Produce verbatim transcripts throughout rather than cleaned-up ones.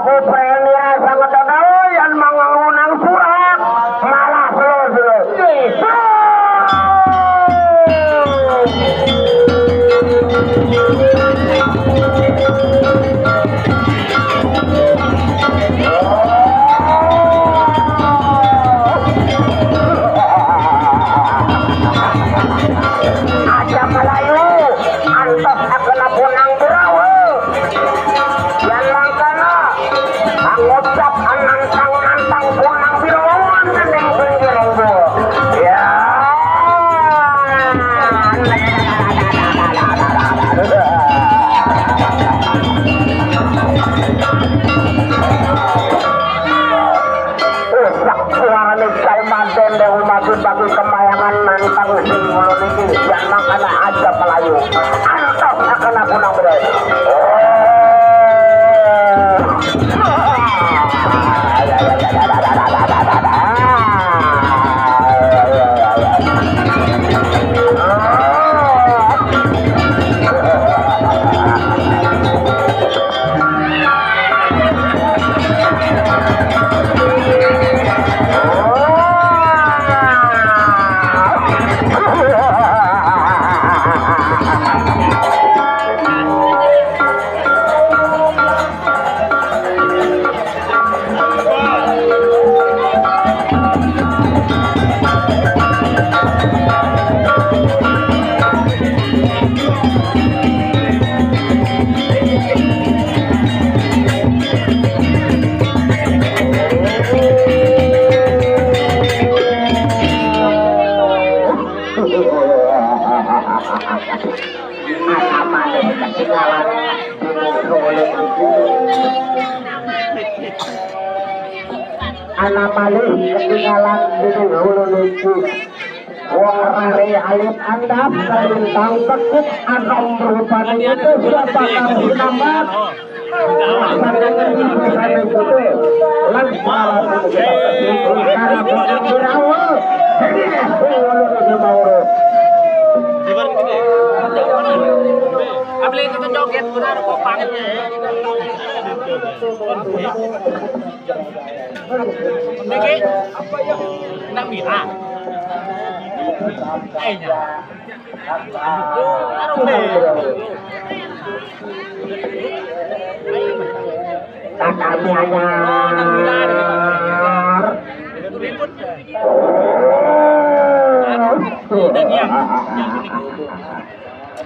Kupreni rasa ngedodol yan mangangunang surak malah selo-selo. Aja Melayu, antos akena punang berawe. Yan mangkana, ngucap nantang-nantang punang birawe nang pinggir embung. Ya. Usak suarane Cal Maden dewe maju bagi kemayangan nantang sing ngono niki. Yan mangkana aja Melayu. Antos akena punang berawe. Anak malih ketinggalan dening ulun. Anak malih ketinggalan dening ulun niki. Wong rare alit andap kalintang tekuk anom rupane itu siapa kang sinambat. Abli itu joget benar kok pangetnya. Niki nang mira. Kayaknya. Aduh. Kakak Manyar.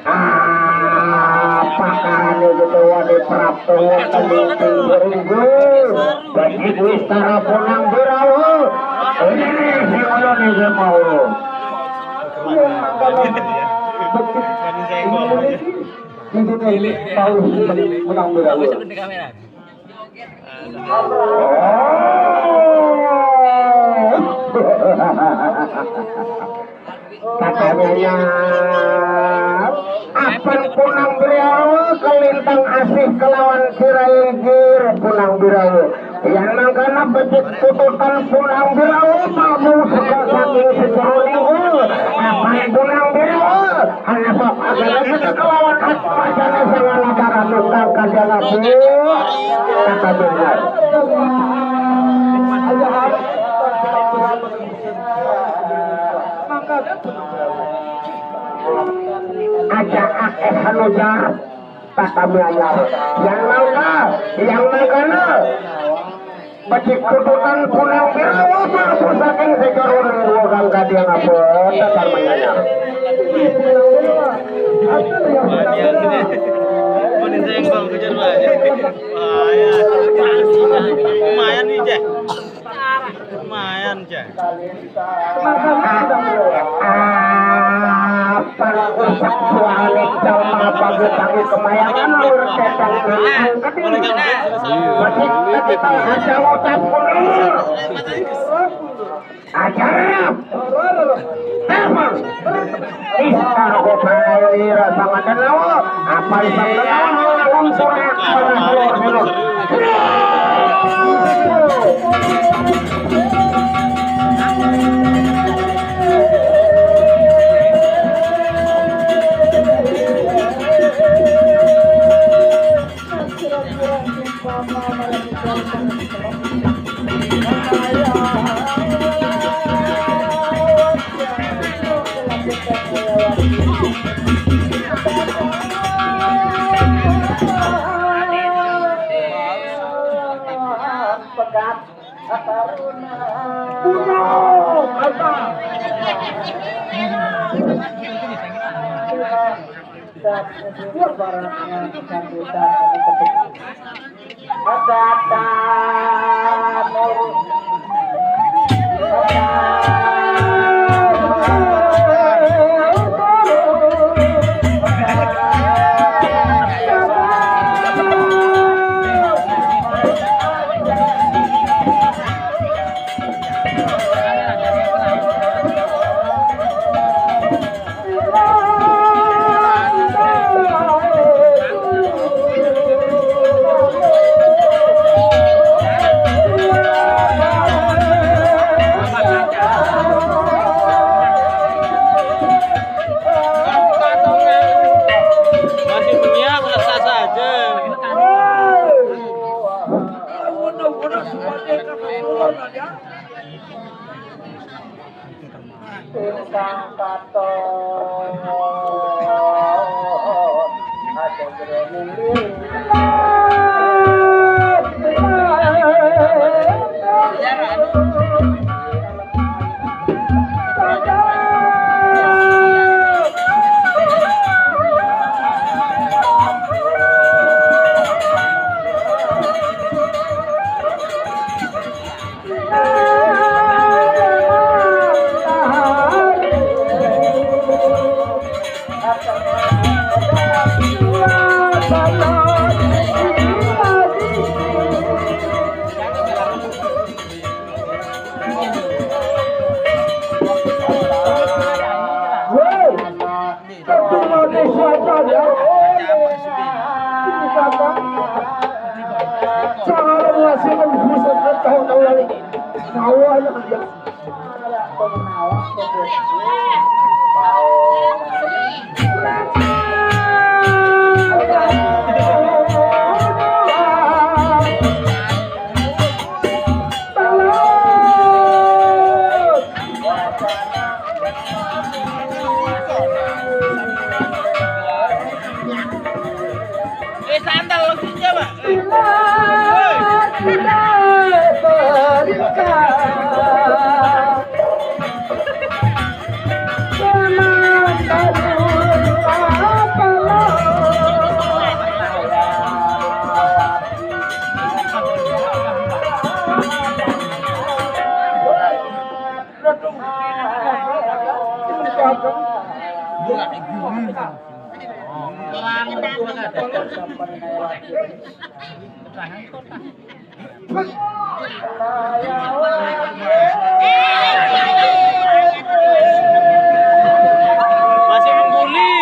Apa karane gitu wade prapto wonten ing ringgul. Bagi wis tara ponang birawa. Ini si ulun iki mau. Ini tahu menang birawa. Katanya, apan punang birawa kalintang asih kelawan sira inggih punang birawa. Yang mangkana becik tututan punang birawa, palmu saka saking sejeroning ul. Apan punang birawa, ana sok agak kelawan hak pajana sangana karatu kang kadang abu. Kata benar. Aja akeh anu jar, kata Manyar. Yang mangka, yang mangkana. Becik tututan punang birawa, mlebu saking sejeroning ruang kadiang apa, tetar Manyar. Lumayan nih, Cek. Lumayan, Cek. Apa rusak suarane jalma pagi-pagi kemayangan lur tetang angkat ini. Masih kita aja ngucap mundur. Ajar. Telepon. Ih, karo kok bae rasa ngaten lho. Apa iso ketawa mau ngomong surat. Pegat. Masih punya rasa saja. Ingkang katon ada jroning diri. Ketua desa saja. Ini kata, jangan masih membusuk tahun-tahun lagi. Kawan ya. Eh, sandal lagi, Pak. Masih mengguli.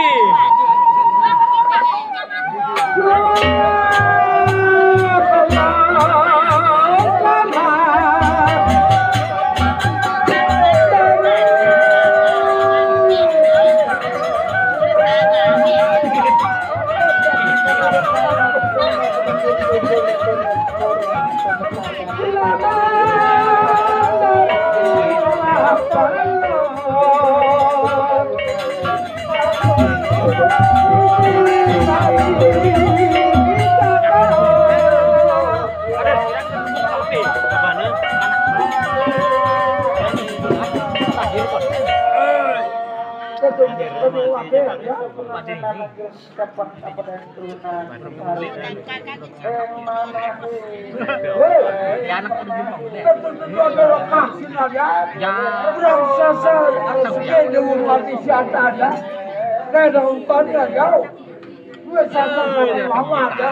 Dapat apa dan turunan. Ya, anak udah bingung. Ya. Udah sasa, harus dia dulu mati si ada. Kayak ada umpannya, jauh. Gue sama, sama lama ada.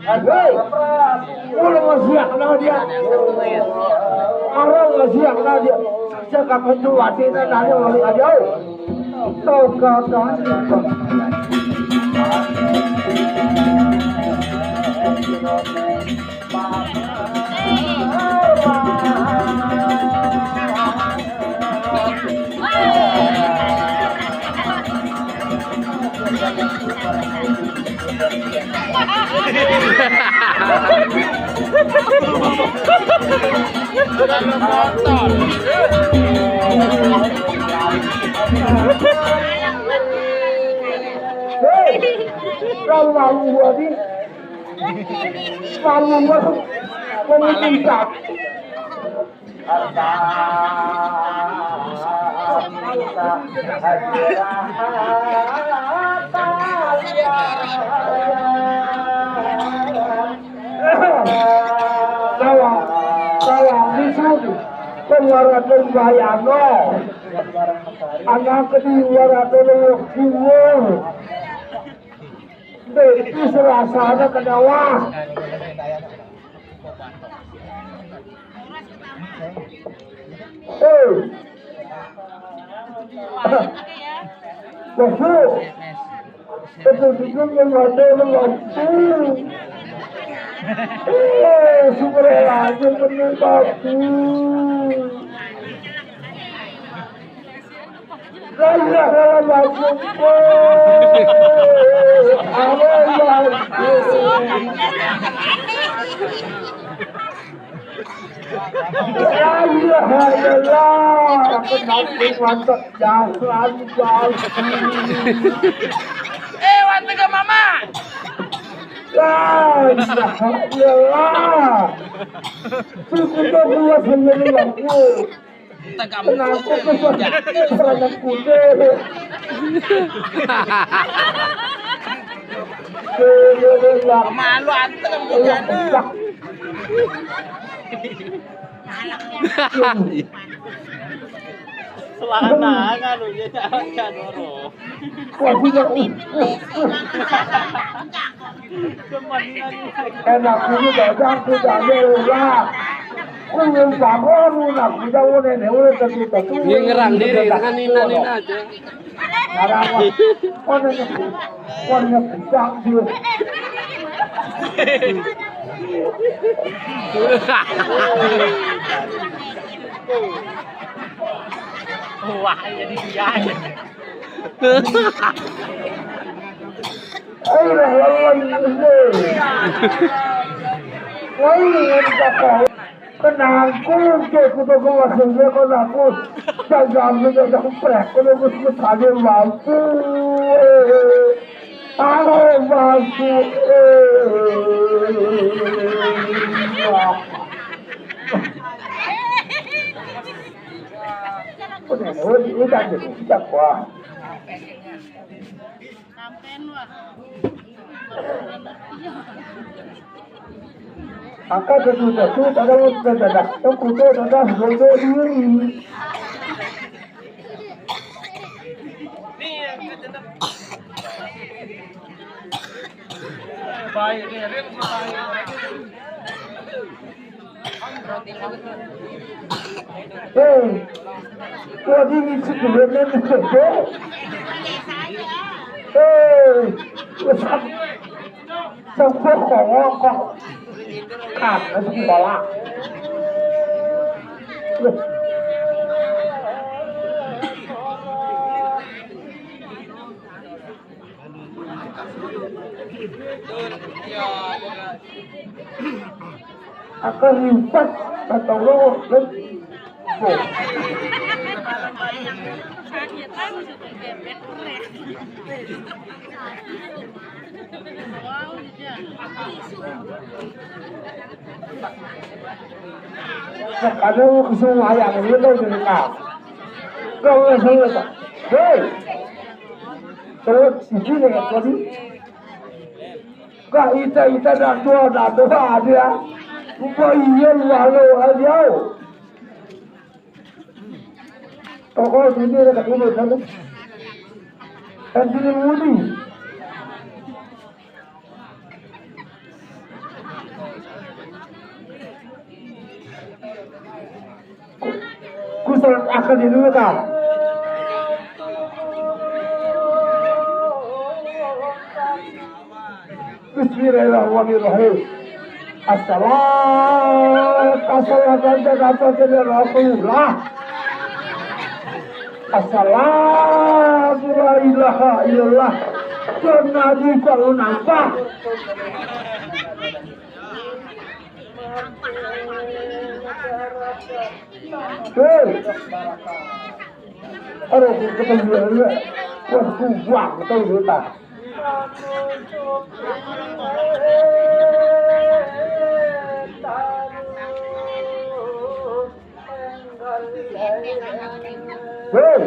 Hei, ulah ngesiak na dia. Orang ngesiak na dia. Cakap itu hati na nanya orang aja. Tau kau tahan. Hei, kau malu gua, Di. Malu gua. Kau minta. Tawang, tawang di sini. Pengarah pembayano. Anak kedua atau lewat. Dadi serasana ka dawa. Eh. Masuk. Itu juga yang ada lampu. Eh, sumber aja bener bagus. Eh, warteg mama. La ilaha illallah. Suku gua sendiri laku. Tegang. Kenapa tuh, Bang? Serangan kuda. Malu anteng. Iya, iya. Selana nganu ya, ya, ya, doro. Wah, punya, uh, uh, uh. Enak ini dagang tidak ada orang. Kuwi bangun nak kita wone ne wone tentu tentu. Ini ngerang diri dengan nina-nina aja. Ngarang apa? Wone ne, wone ne budak dia. Wah, jadi dia. Ayo, lawan ini. Woi, ini apa? Tenang, kudu, kudu, kudu, maksudnya kau takut. Jangan, jangan, jangan, prek, kudu, kudu, kudu, ada lampu. Ada lampu. Udah, udah, udah, udah, wah. Angkat satu-satu, tada, tada, tada, foto, tada, foto diri. Hei, kok dingin sih, duitnya nih, Bro? Hei, wes, sampai kongong kok. Kan, sekolah. Wes. Akan lipat kata Allah, kan? Tuh. Nah, kalau semua yang ini tuh jadi kau. Kau yang saya tak. Hei. Terus, sini dengan tadi. Ka ita, ita dah tua, dah tua dia. Rupa iya, lalu aja. Toko sini ada kat dulu, sana. Kanjeng Mudi. Ku salat akan di dulu ka. Bismillahirrahmanirrahim. Assalam, assalam, assalam, Rasulullah. Assalam, la ilaha illallah. Tuhan Nabi kalau nampak. Hei. Aduh, ketemu dia. Wah, kuat, ketemu dia. Hei.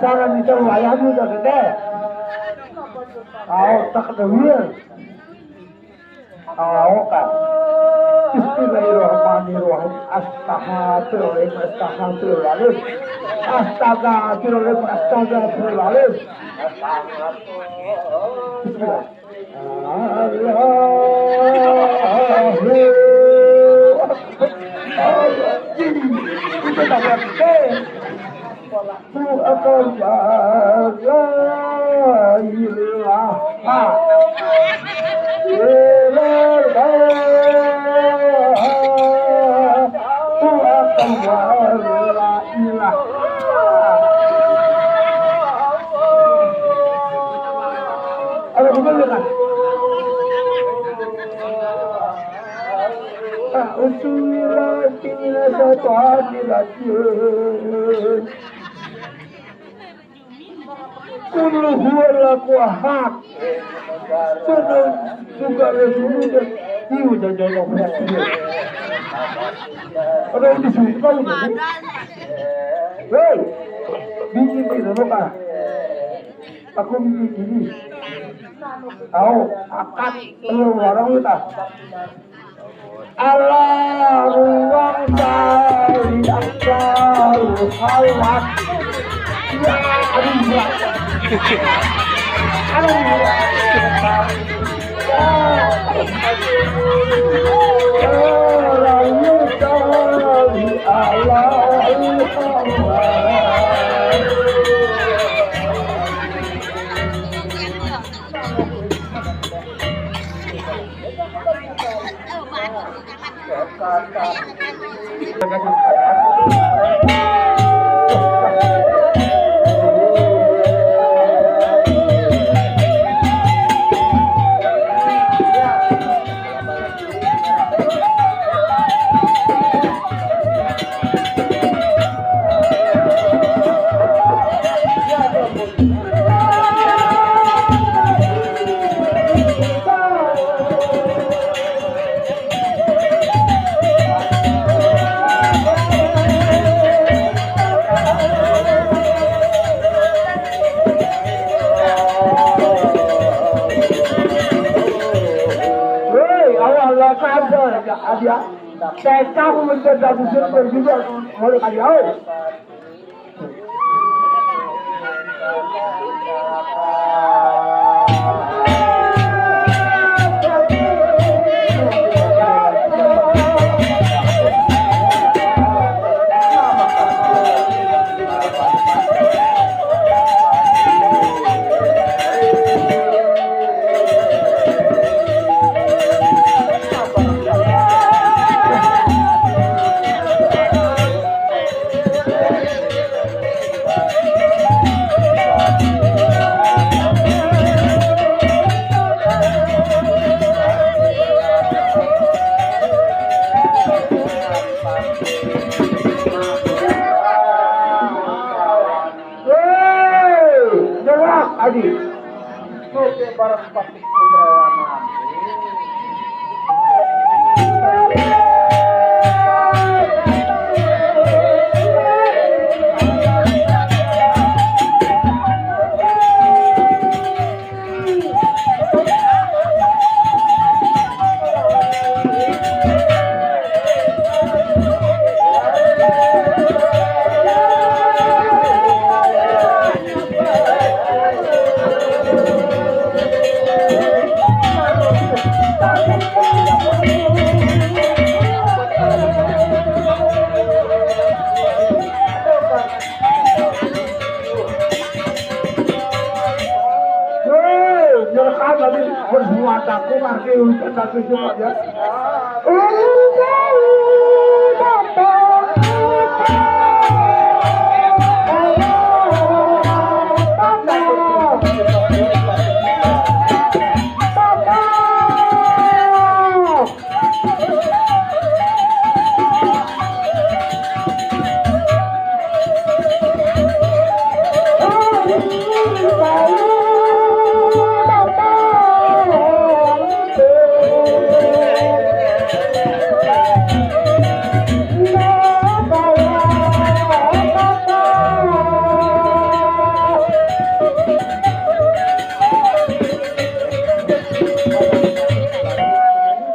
Cara minta wayahmu udah gede. Kau tak ketahuan. Kau kan. Bismillahirrahmanirrahim. Astagfirullahaladzim, astagfirullahaladzim. Astagfirullahaladzim, astagfirullahaladzim. Bismillah. Allahu Akbar. Itu tak ngerti. Allahu Akbar. La ilaha illallah. Allahu Akbar. La ilaha. Ada betul kan? A'udzubillahi minasyaitonir rajim. Qul huwallahu ahad. Sudah juga rezolusi. Iya, jangan, jangan. Ada yang disuruh kau tu. Hei, bikin di sana, Pak. Aku bikin gini. Tahu, akan telur warung kita. Ala ruang dari asal hawat. Ya, aduh, berat. Aduh, berat. Ya, aduh. Ala ruang dari ala hawat. Hei, Allah, Allah, kada, ada. Saya tahu menjadi busur berjubel oleh kalian. Hei, nyerah, Adi. Oke, barang pasti.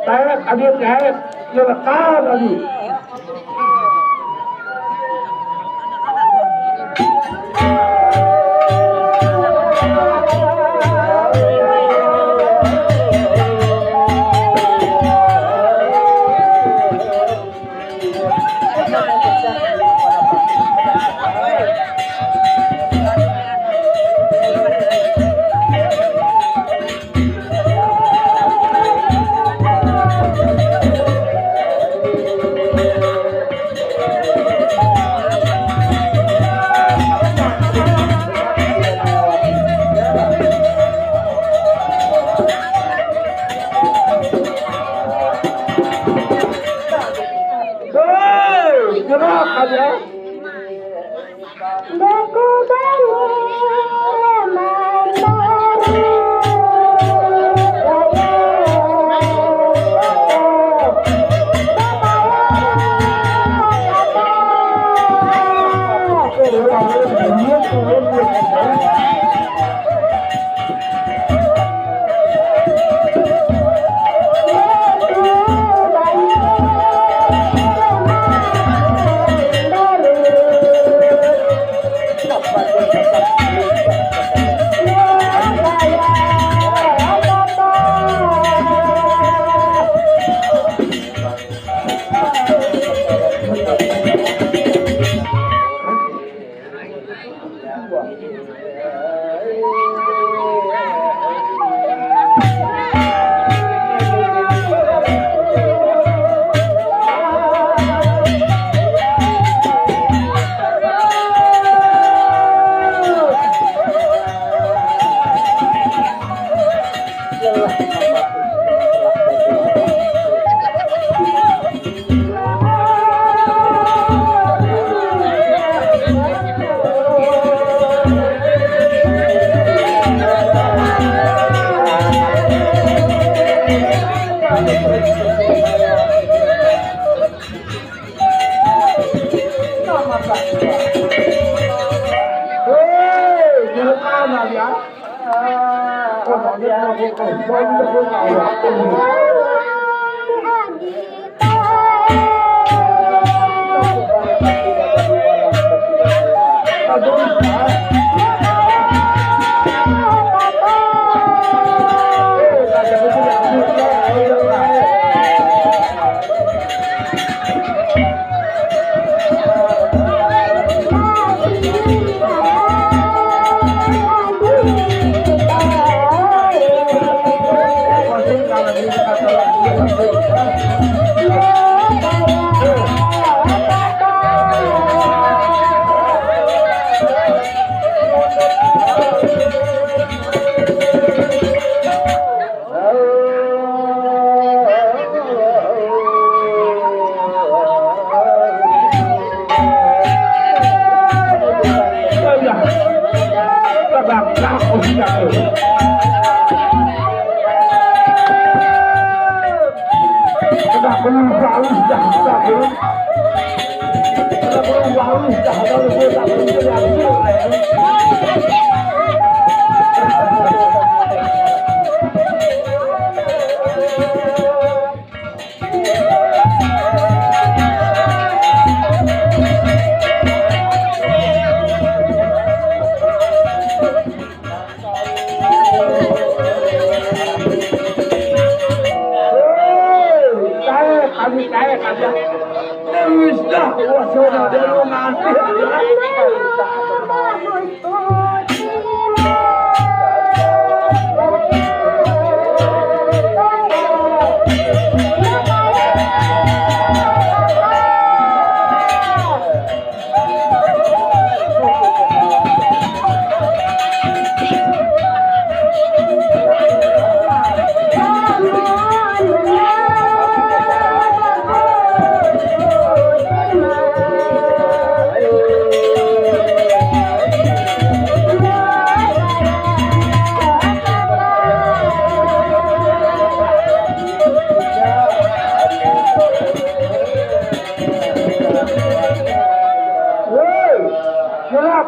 Taek, Adi, taek. Nyerekam, Adi. Hei, gerak aja. Hei, jangan ya. Hei, taek, kami taek aja. Wis dah, wis dah, dia lu nganti.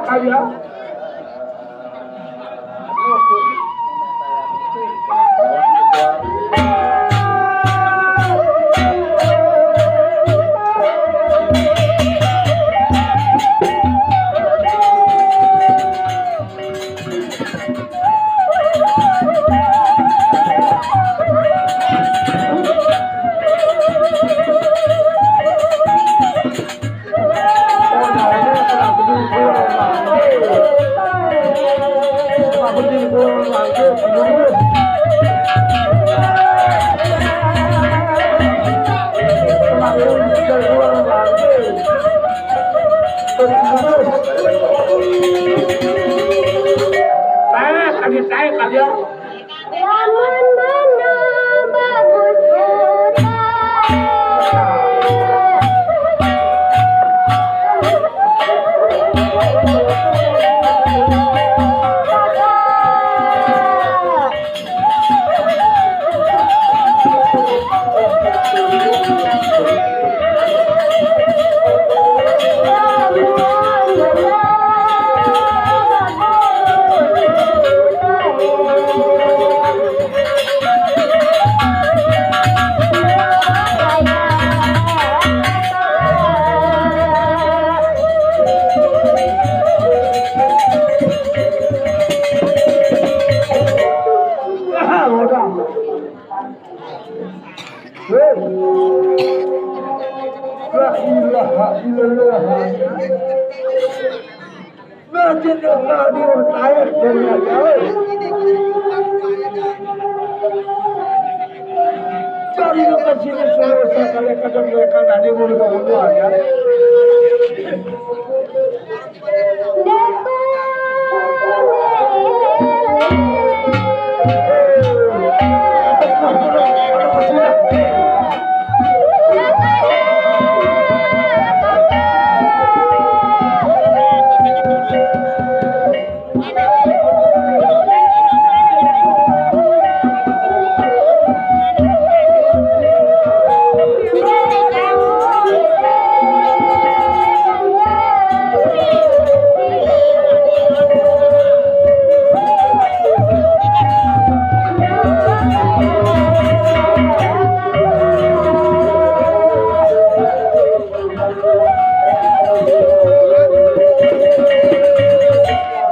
Kaya. Taek, kali taek, kali ya. Lamun mana bagus kota. Hei. La ilaha illallah. Masjid Iqra di Taif dari jauh. Cari ke sini, Sulawesi, kalau kadang mereka nak dia boleh bawa ya.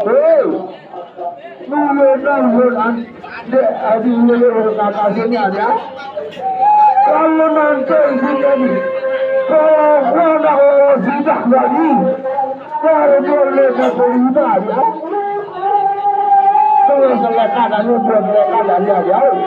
Hei, nulun-nulun an-, dek adi nulun kakasnya ada. Kalau nanti sudah di, kalau gua nak sudah lagi, baru boleh nak terima ya. Kalau salah kanan, buat mereka dari jauh.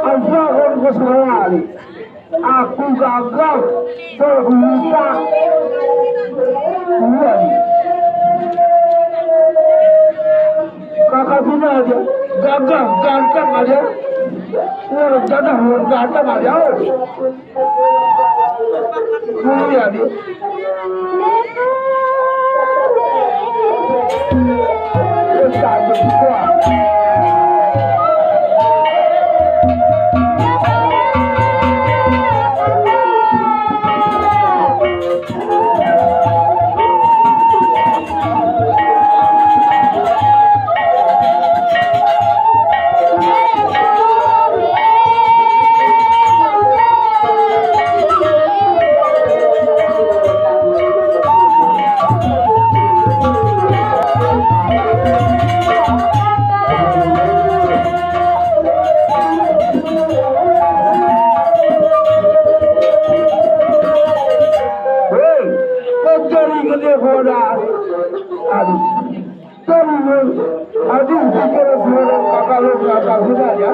Apa kau kau sekali? Aku gagah bergulita. Iya. Kakak Bina aja gagah, ganteng aja. Iya, gagah, ganteng aja. Mulia dia. Aduh. Aduh, pikir semua kakak lu, kakak sudah ya.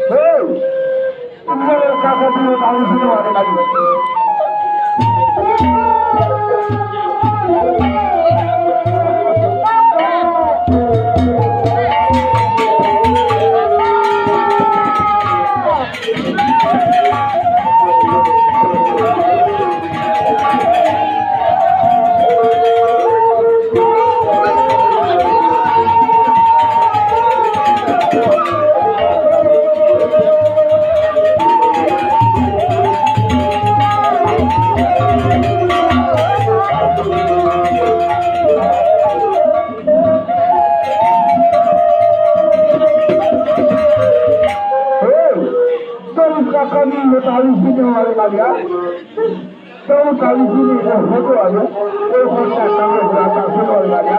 Hei, tinggal kakak dulu, tahu semua ada lagi. Hei, terus kakak ni bertali sini, orang kalian. Kau tahu sini, oh, foto aja. Kau foto sama berangkat semua lagi.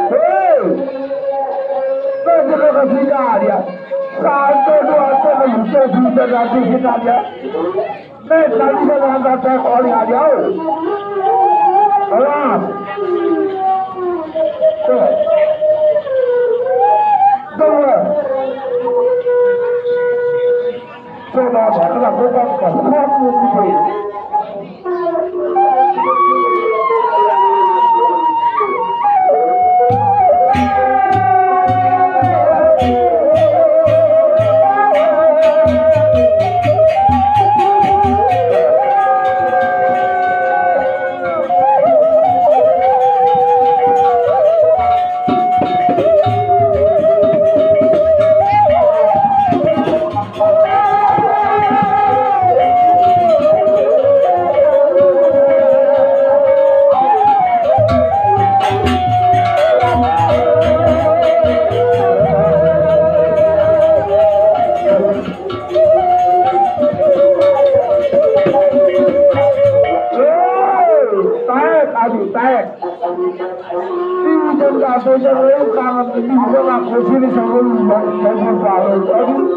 Hei! Vedi che si taglia! Santo Duarte, non mi stai più per la Sicilia! Mezza vita da andare a Italia, oh! Allora! Dove? Sono la copa, Taek, aduh, taek. Ini jam satu jam lain tangan ini juga nggak kursi di sana, aduh.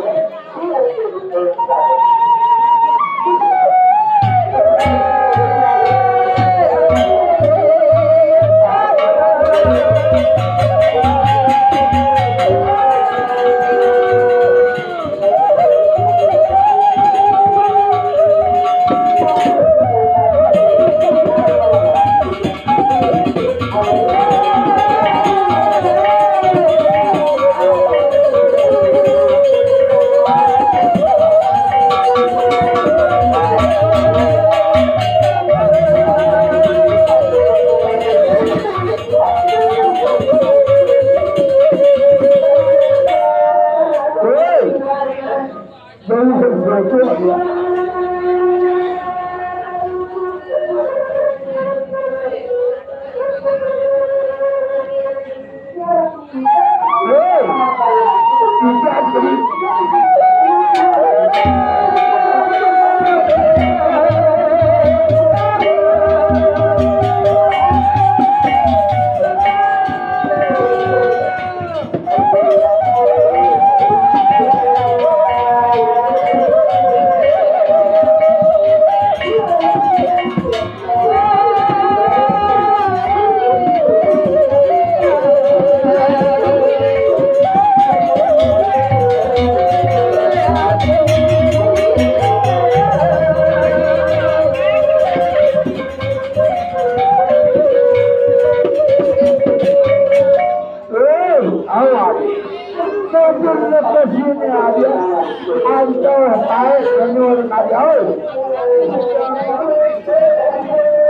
Tae kanyuwun kalian.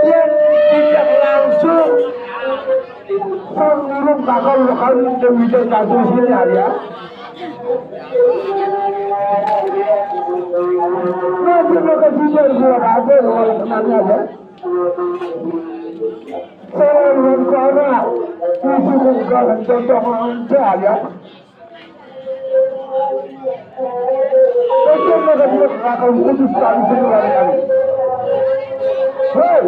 Yen tidak langsung, sang durung bakal bakal Dewi Jaya Satu sini ya. Nanti mereka sudah keluar apa, keluar senangnya ya. Saya belum keluar, itu bukan contoh manusia ya. Hei!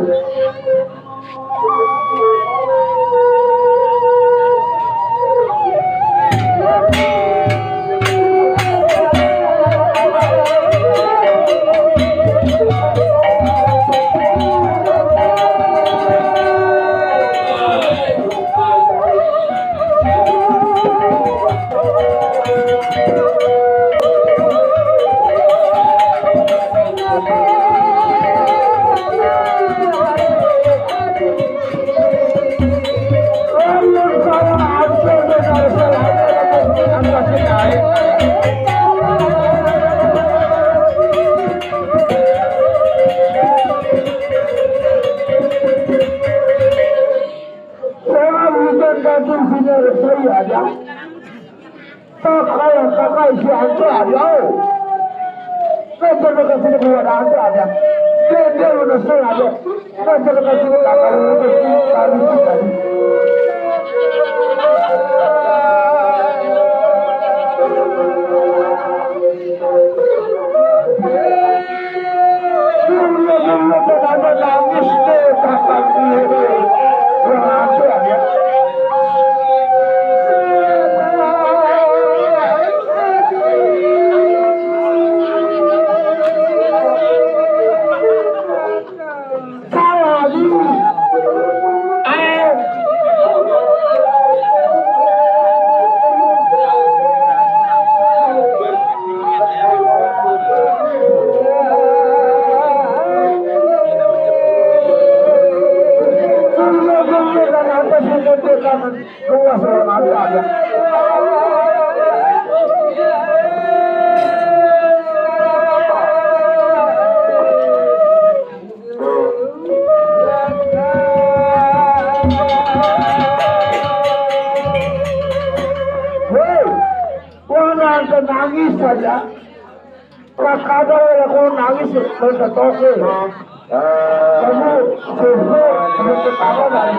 Saya bukan kaki sini ada saya ada. Kakak, kakak, si Anto, ayo. Nanti mereka sini keluar Anto aja. Dia, dia udah salah aja. Nanti mereka sini kakak, udah sini, kali sini, kali. Dulu, dulu, pada nangis deh, kakak, dulu. Kurang ajar ya. Luas orang ada ya. Hei, orang ada nangis saja. Pas kadang aku nangis, terus ketoke. Kamu sibuk, belum ketawa dari.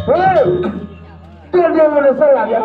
Hei, dia, dia mana salah ya?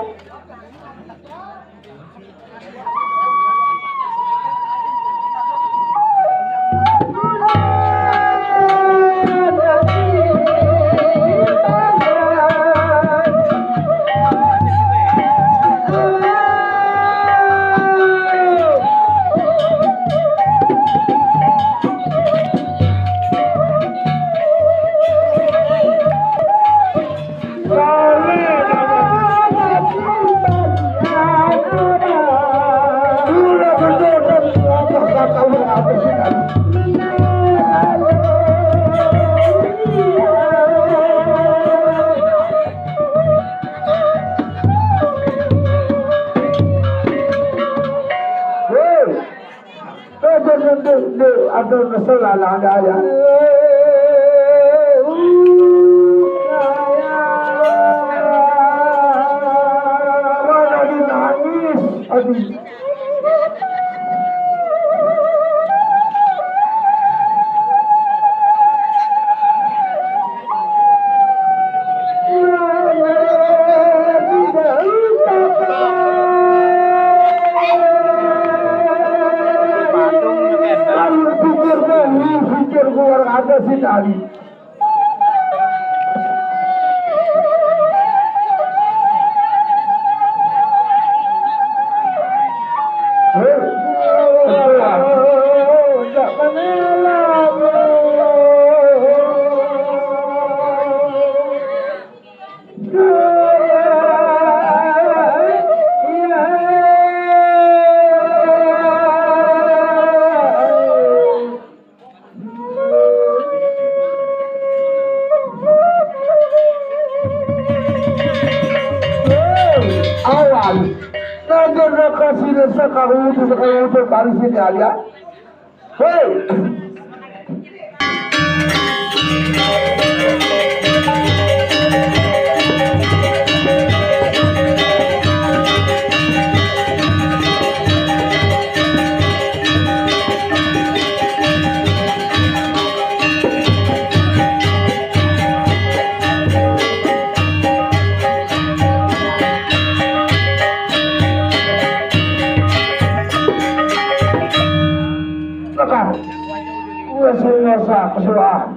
Aduh, kesel anak-anak ya. Mana dinangis? Aduh. Pikir, pikir keluar ada si tadi. Awan. Naga nakasih desa karutu, karutu, baru sini aja. Hei. Lekar. Wes ngerasa kesulaan.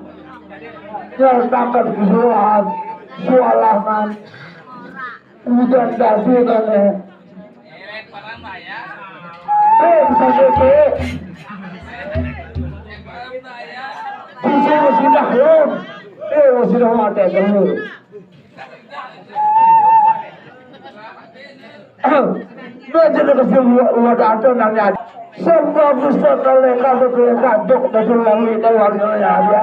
Nyatakan kesulaan. Sualangan. Udah dadi kan ya. Eh, bisa gitu. Bisa sudah, ya. Eh, sudah mati dulu. Belajar ke semua umat atau nanya. Semua bisa terleka, terleka, dok, betul lagi, itu warnanya ada.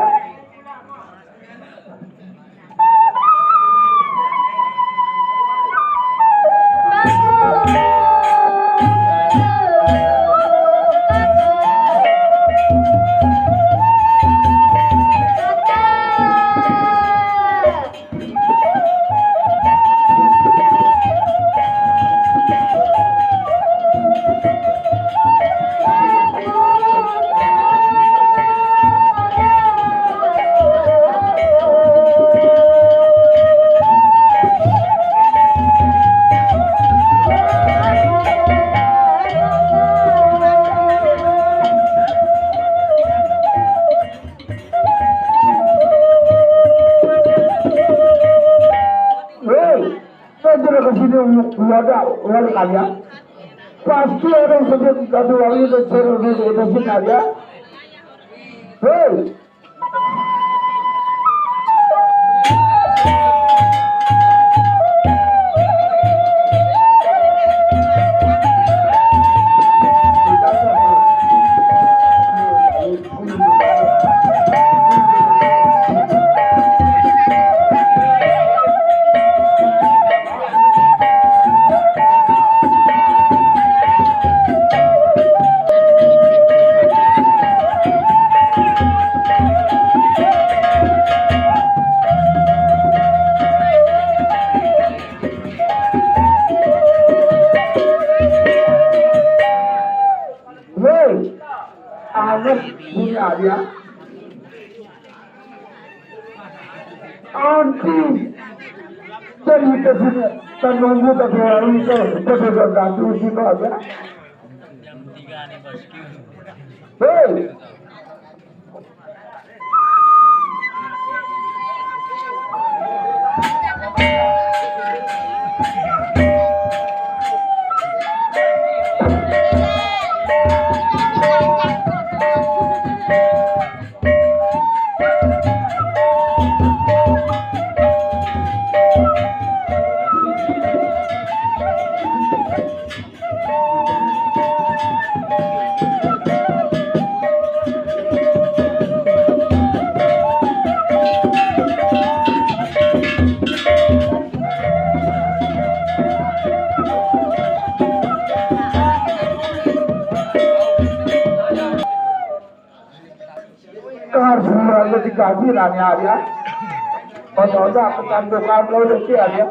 Hei, saya sudah ke sini, nggak ada, nggak ada kalian. Pasti orang sedang satu lagi dan saya udah dikasih kalian. Hei. Woi, anak punya dia. Anti. Jadi kita sini, kita nunggu, tapi hari itu, kita sudah ganti sih, Pak, ya. Hei. Gaji lah ni dia. Pasal dah ketan tukar kalau dia dia.